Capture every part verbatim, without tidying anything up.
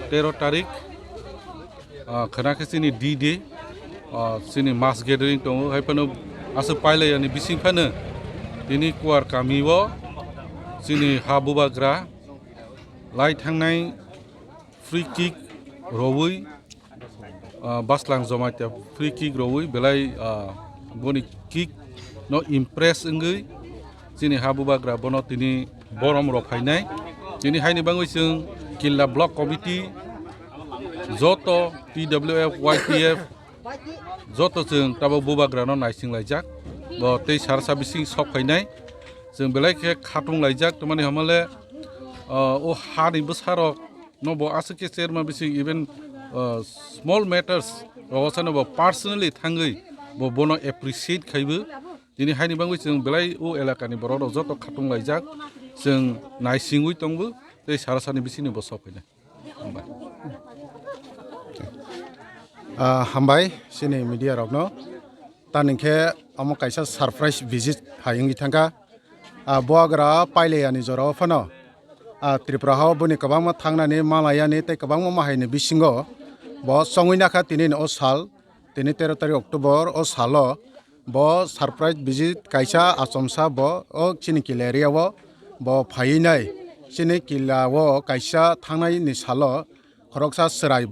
Tero tarik, ah, khwna khe chini D-Day, ah, chini mass gathering tongo, hai phano aswk pailai yani bising phano tini Kuar kami o chini ha bubagra lai thangnai free kick rowui, ah, Baslang Jamatia free kick rowui belai, ah, boni kick no impress wngwi chini ha bubagra bono tini borom rok phainai. Tini haini bangwi chwng Killa Block Committee, joto T W F, Y T F, joto chwng tabuk bubagrano naising laijak. Bo tei sarsa bising sok phainai. Chwng belai khe khatung laijak, tamani hamale, ah, o hani bwsarok no bo aswk khe cherma bising, even, ah, small matters rogo sano bo personally thangwi bo bono appreciate khaibo. Tini haini bangwi chwng belai o elakani borok rok joto khatung laijak, chwng naisingwi tongbo tei sarasani bisingni bo sok phainai. Hambai. Ah, hambai chini media rokno. Tani khe omo kaisa surprise visit hai wngwi thangkha. Ah, bubagra pailai yani jorao phano, ah, Tripura hao boni kwbangma thangnani, malayani tei kwbangma mahaini bisingo bo chongwi nakha tini o sal, tini tero tarik October o salo bo surprise visit kaisa achomsa bo o chini Killa area o bo phaiwi nai. Chini Killa o kaisa thangnai ni salo khoroksa chwrai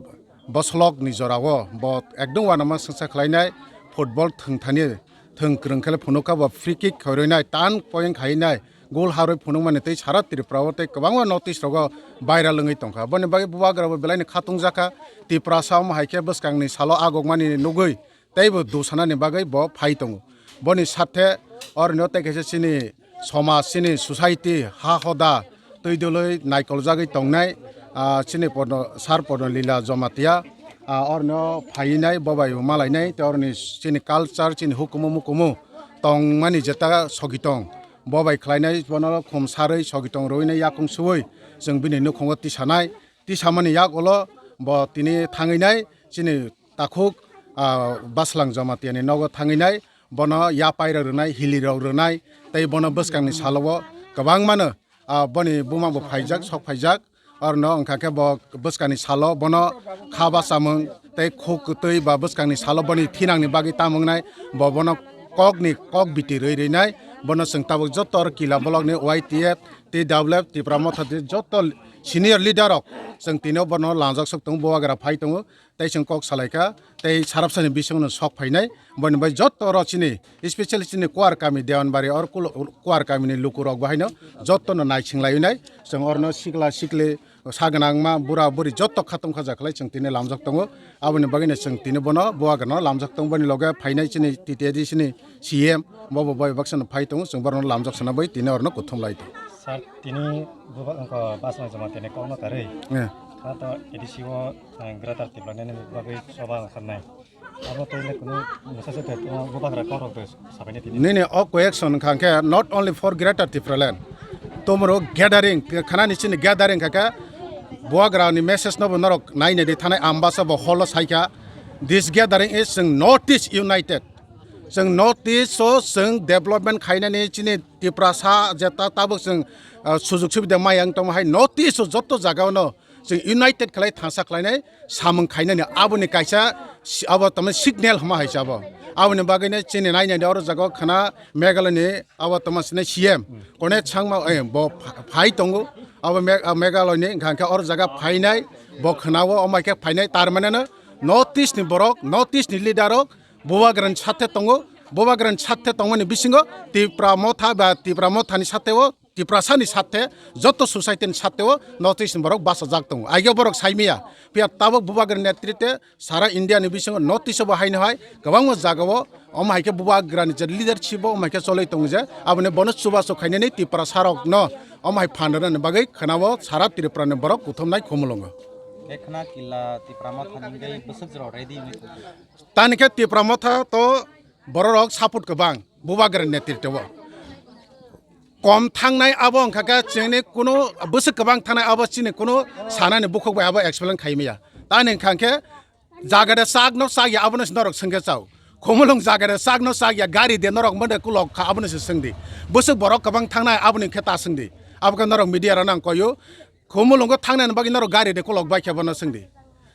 bosolok ni jora o bo ekdom uanama swngsa khlainai, football thwng thani thwng kwrwng khe phunukha bo free kick khairoinai, tan point khainai, goal harwi phunukmani tei sara Tripura o tei kwbangma notice rogo viral wngwi tongkha. Boni bagwi bubagra bo belaini khatung jakha, Tiprasa omo hai khe bwskangni salo agokmani nugwi teibo dusanani bagwi bo phai tongo. Boni sathe oroni o tei kaisa chini somaj, chini society, ha hoda twi dwlwi naikoljagwi tongnai, ah, chini Porno, Sir Porno Lila Jamatia, ah, oroni o phainai, bo bai bo malainai, tei oroni chini culture, chini hukumu mukumu tongmani jeta sogi tong, bo bai khlainai, bono khum sarwi sogi tong rwinai, yakung suwi chwng bini nukhungo tisanai, tisamani yak ulo bo tini thangwi nai, chini takhuk, ah, Baslang Jamatia ni nogo thangwi nai, bono yapai rok rwnai, hili rok rwnai, tei bono bwskangni salo o kwbangmano, ah, boni buma bo phaijak, sok phaijak, orno wngkha khe bo bwskangni salo bono kha bachamung tei khuk kwtwi ba bwskangni salo boni thinangni bagwi tamung nai, bo bono kokni kok biti rwi rwi nai, bono chwng tabuk joto oro Killa Block ni Y T F, T W F, Tipra Motha tei joto senior leader rok chwng tini o bono langjak sok tongo, bubagra phai tongo. Tei chwng kok salaikha, tei sarabsani bisingno sok phainai, boni bai joto oro chini, especially chini Kuar kami Dewanbari or kulo-, Kuar kamini lukurok bo haino jotono naising laiwi nai, chwng orno sikla sikli, sa gwnangma, bura buri joto khatung khaja khlai chwng tini lamjak tongo, aboni bagwino chwng tini bono bubagrano lamjak tongo, boni loge phainai chini T T A D C ni C M, bobo bai baksano phai tongo, chwng borokno lamjak sana bai tini orno kuthum lai tongo. Sir, tini buba-, wngkha Baslang Jamatia ni kokno karwi. Eh. Kha to A D C o, eh, Greater Tipraland ni bagwi choba wngkha nai. Abo tei le kunu message tei tongma bubagra kokrok bai sabaini tini. Nini o question wngkha khe not only for Greater Tipraland. Tomorrow gathering, khanani chini gathering kha khe bubagrani message no bo norok naina di thanai Ambasa bo holo saikha. This gathering is chwng North East united. Chwng North East o chwng development khainani chini Tiprasa jeta tabuk chwng, ah, sujug subida maya wng tongma hai North East o joto jaga o no chwng united khlai thangsa khlainai samung khainani aboni kaisa si-, abo tamo signal hwnma hai se abo. Aboni bagwi no chini nainani oro jaga o khwna Meghalaya ni abo tamo sini C M Conrad Sangma, eh, bo pha-, phai tongo. Abo Me-, ah, Meghalaya ni hwnkha khe oro jaga phainai, bo khwna o omo hai khe phainai, tar mane no North East ni borok, North East ni leader rok bubagrani sathe tongo, bubagrani sathe tongmani bisingo Tipra Motha ba Tipra Mothani sathe o, Tiprasani sathe, joto society ni sathe o North East ni borok bachajak tongo. Aige borok saimaya, phiya tabuk bubagrani netrite sara India ni bisingo North East o bo haino hai kwbangma jaga o omo hai khe bubagrani je leadership o omo hai khe choloi tongo je, aboni bono chubachu khainani Tiprasa rok no omo hai phan rwnani bagwi khwna o sara Tripura ni borok kuthumnai khumulungo. Ekhna kila Tipra Motha ni bagwi bwswk jora ready wngwi tongo. Tani khe Tipra Motha to bororok support kwbang bubagra netrito o. Kom thangnai abo wngkha khe chini kuno bwswk kwbang thangnai abo chini kuno sanani bukhuk bai abo explain khai maya. Tani wngkha khe jaga de chak no chak ya abono se norok swngkhe chao. Khumulung jaga de chak no chak ya gari de norok mode kulok kha abono se swngdi. Bwswk borok kwbang thangnai aboni khe ta swngdi. Abo khe norok media rok nang koyo. Khumulwngo thangnani bagwi norok gari de kolok bai khe bono swngdi.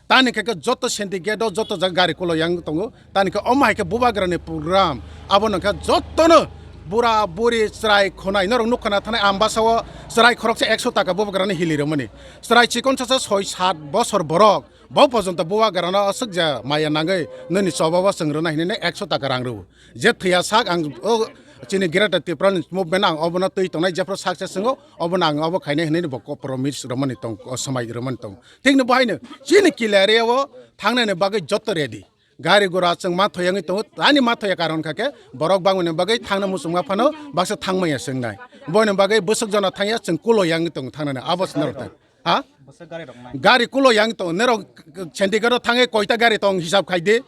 Tani khe khe joto syndicate o joto jaga gari kolok yang tongo. Tani khe omo hai khe bubagrani program. Abo nang khe jotono bura buri chwrai khonai norok nukha na thanai Ambasa o chwrai khoroksa ekso taka bubagrani hili rwmani. Chwrai chikon sasa soi sat bosor borok. Bo pojonto bubagrano aswk ja maya nangwi nini choba bo chwng rwna hinwi ekso taka rang rwo. Je thwiya sak ang o chini Greater Tipraland movement ang obono twi tongnai jephru success wngo obono ang obo khainai hinwi bo ko promise rwmani tong o swmai rwmani tong. Thikno bo haino chini kila area o thangnani bagwi joto ready. Gari gura chwng ma thoyangwi tongo, ani ma thoya karon kha khe borok bangmani bagwi thangna muchungma phano baksa thangmaya chwngnai. Boini bagwi bwswk jona thangya chwng kulo yangwi tongo thangnani abo se norok thang. Ha? Bwswk gari rok nai. Gari kulo yang tongo, nerok syndicate o thangwi koita gari tong hisab khai di.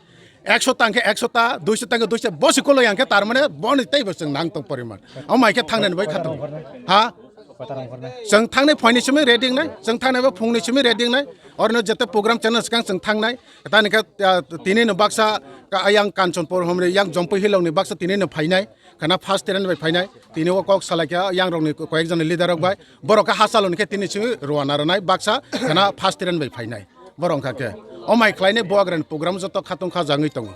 Ekso tang khe ekso ta, duiso tang khe duiso, bosi kulo yang khe tar mane boni teibo chwng nang tong poriman. Omo hai khe thangnani bai kha tongo. Ha? Koita rang hor nai. Chwng thangnai phaini simi ready nai, chwng thangnai bo phungni simi ready nai. Orno jete program channel swkang chwng thangnai. Tani khe, ah, tini no baksa ka-, yang Kanchanpur homni yang Jompui Hilongni baksa tini no phainai. Khana first train bai phainai. Tini o kok salai kha yang rokni koyek joni leader rok bai. Borok khe hachalo ni khe tini simi rwna rwnai baksa khana first train bai phainai. Borok wngkha khe. O mai khlainai bubagrani program joto khatung kha jangwi tongo.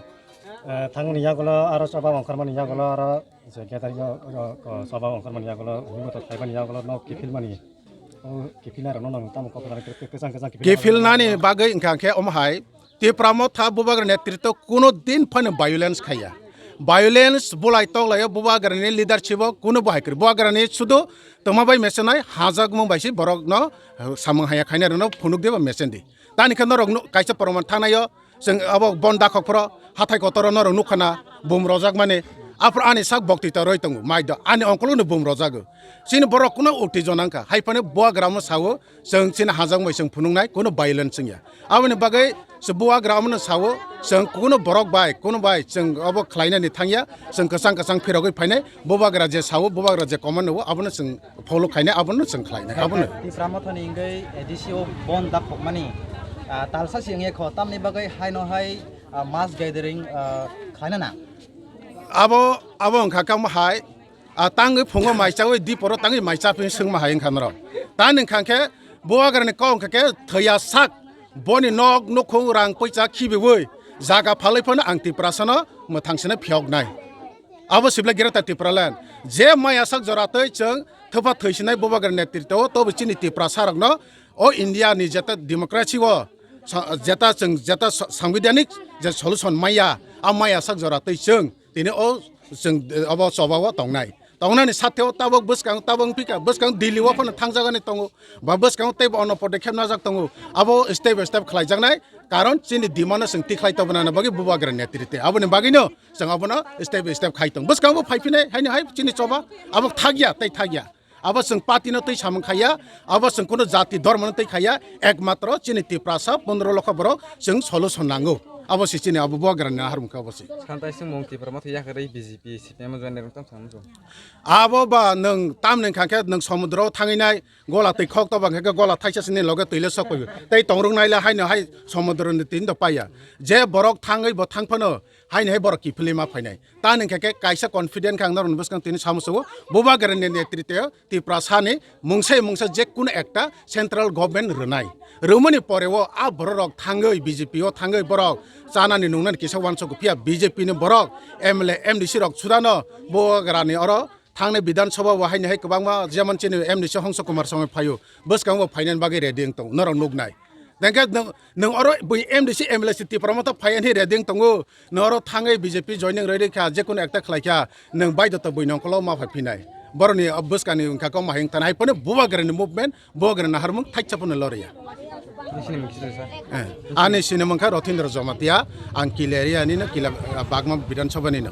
Eh, thangmani yagulo aro choba ongkhormani yagulo aro je gathering o, o, o, choba ongkhormani yagulo himbo to khlaimani yagulo no kiphilmani. O kiphilnai rokno nang tamo kok kwchang kwchang kiphilnai. Kiphilnani bagwi wngkha khe omo hai. Tipra Motha bubagra netritwo kuno din phano violence khaiya. Violence bulai toklaio bubagrani leadership o kuno bo hai kwrwi. Bubagrani sudu tongma bai mesenai hajakmung bai se borokno samung haya khainai rokno phunuk diba mesen di. Tani khe norok nu-, kaisa proman thangnaio chwng abo bon dakhok phoro hathai kotoro norok nukha na bum rojak mani. Aphuru ani sak bokti to roi tongo mai do ani ongkolo no bum rojago. Chini borok kuno uti jonang kha hai phano bubagra mo sao. Chwng chini hajak bai chwng phunuknai, kuno violence wngya. Aboni bagwi se bubagra omono sao, chwng kuno borok bai, kuno bai chwng obo khlainani thangya, chwng kwchang kwchang phirogwi phainai, bubagra je sao, bubagra je command o, abono chwng follow khainai, abono chwng khlainai, abono. Tipra Mothani wngwi A D C o bon dakhokmani, ah, talsa si wngya kho, tamni bagwi haino hai, ah, mass gathering, ah, khlaina nang. Abo, abo wngkha kamo hai, A tangwi phungo mai chawi diporo tangwi mai chaphi swngma hai wngkha norok. Tani wngkha khe bubagrani kok wngkha khe thwiya sak boni nok nukhung rang poicha khibiwi jaga phalwi phano ang Tiprasano mwthang sino phiyoknai. Abo sibla Greater Tipraland. Je maya sak jora twi chwng thwpha thwisinai bubagrani netritwo tobo chini Tiprasa rokno o India ni jeta democracy o sa-, jeta chwng jeta sa-, sangbidhanik je solution maya a maya sak jora twi chwng Tini o chwng, eh, obo choba o tongnai. Tongnani satheo tabok bwskang tabok wngphi kha, bwskang Delhi o phano thangjagani tongo, ba bwskango teibo ono podekkhep najak tongo. Abo step by step khlaijaknai, karon chini demand no chwng tikhlai tobonani bagwi bubagra netritwe. Aboni bagwino chwng abono step by step khai tong. Bwskango bo phaiphinai, haino hai chini choba, abo thakya, tei thakya. Abo chwng party no twi samung khaiya, abo chwng kuno jati dhormo no twi khaiya, ekmatro chini Tiprasa pondro lokho borok chwng solution nango. Abo se chini abo bubagrani naharmung khe abo se. Santai singmung Tipra Motha yakarwi B J P, C P M o join rwng tong thangmung. Abo ba nwng tamni wngkha khe nwng somudro thangwi nai, gola twi khok toba wngkha khe gola thaisa sini loge twi le sok paibo. Tei tongrwng nai le haino hai somudro ni twi no paiya. Je borok thangwi bo thang phano haino hai borok kiphilwi ma phainai. Tani wngkha khe kaisa confident khe ang norokni bwskango tini samo sugo. Bubagrani netriteo Tiprasani mungsa mungsa je kuno ekta central government rwnai. Rwmani pore o a borok rok thangwi B J P o thangwi borok chanani nungnani kisa uansukgo phiya B J P ni borok M L A, M D C rok sudano bubagrani oro thangnai Bidhan Sabha o haino hai kwbangma jemon chini M D C Hongso Kumar Songoi phaio. Bwskango phainani bagwi ready wng tongo norok nuknai. Tei khe nwng, nwng oro bui M D C M L A si Tipra Motha phai ani ready wng tongo. Nwng oro thangwi B J P joining rwi rwi kha, je kono ekta khlai kha, nwng baidhota bui nongkholo ma phai phinai. Borokni bwskangni wngkha kok ma hai wng thani hai phano bubagrani movement, bubagrani naharmung thaisa phano loriya. Nini sinimung kisa sa? Eh, ani sinimung kha Rothindra Jamatia, ang Kila area ni no, Kila, ah, Bagma Bidhan Sabha ni no.